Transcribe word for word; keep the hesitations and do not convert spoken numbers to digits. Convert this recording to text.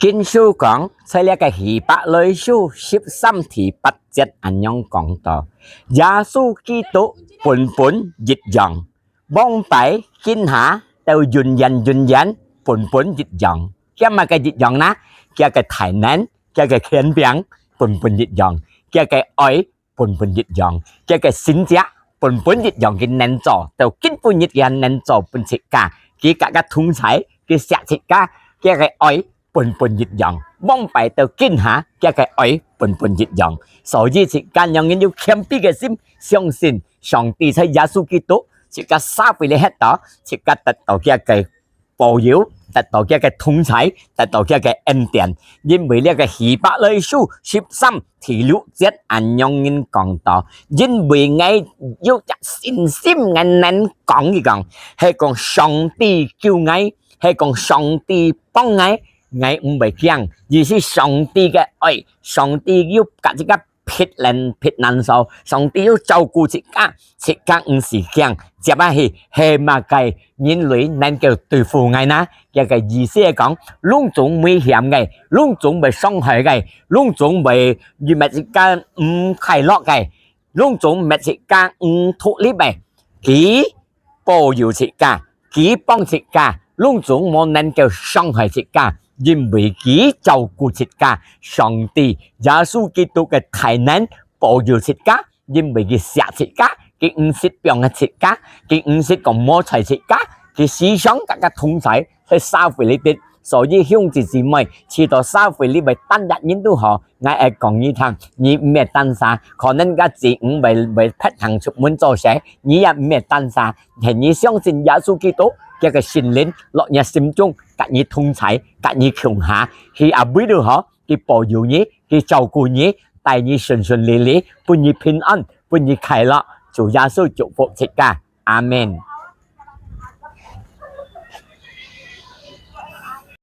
經書講，在這个希伯來書十三第八節恁樣講到：耶穌基督本本一樣，往擺、今下、到永遠永遠本本一樣。佢麼个一樣呢？佢个大能，佢个權柄本本一樣，佢个愛本本一樣，佢个神蹟本本一樣，佢能做，到今晡日佢還能做分自家，佢佮自家同在，佢惜自家，佢个愛本本一樣，往擺到今下，佢个愛本本一樣。所以自家仰般有謙卑个心，相信上帝在耶穌基督，自家社會裡歇到，自家得到佢个保佑，得到佢个同在，得到佢个恩典。因為這个希伯來書十三第六節恁樣講到：因為𠊎有隻信心，𠊎能講，佢講，係講上帝救𠊎，係講上帝幫𠊎，𠊎毋會驚。意思上帝个愛，上帝有佮自家避難避難所，上帝有照顧自家，自家毋使驚。接下去係麼个人類能夠對付𠊎呢？佢个意思係講，攏總危險个，攏總會傷害个，攏總會因為自家毋快樂个，攏總搣自家毋獨立个，佢保佑自家，佢幫自家，攏總無能夠傷害自家，因為佢照顧自家。上帝耶穌基督个大能保佑自家，因為佢惜自家，佢毋識放忒自家，佢毋識講無睬自家，佢時常佮自家同在，在社會裡背。所以兄弟姊妹，去到社會裡背單一人都好，𠊎愛講你聽，你毋係單儕，可能自家毋會會別行出門做事，你也毋係單儕，係你相信耶穌基督，佢个聖靈落你心中，佮你同在，佮你共下，去哪位都好，佢保佑你，佢照顧你，帶你順順利利，分你平安，分你快樂。主耶穌祝福自家，阿門。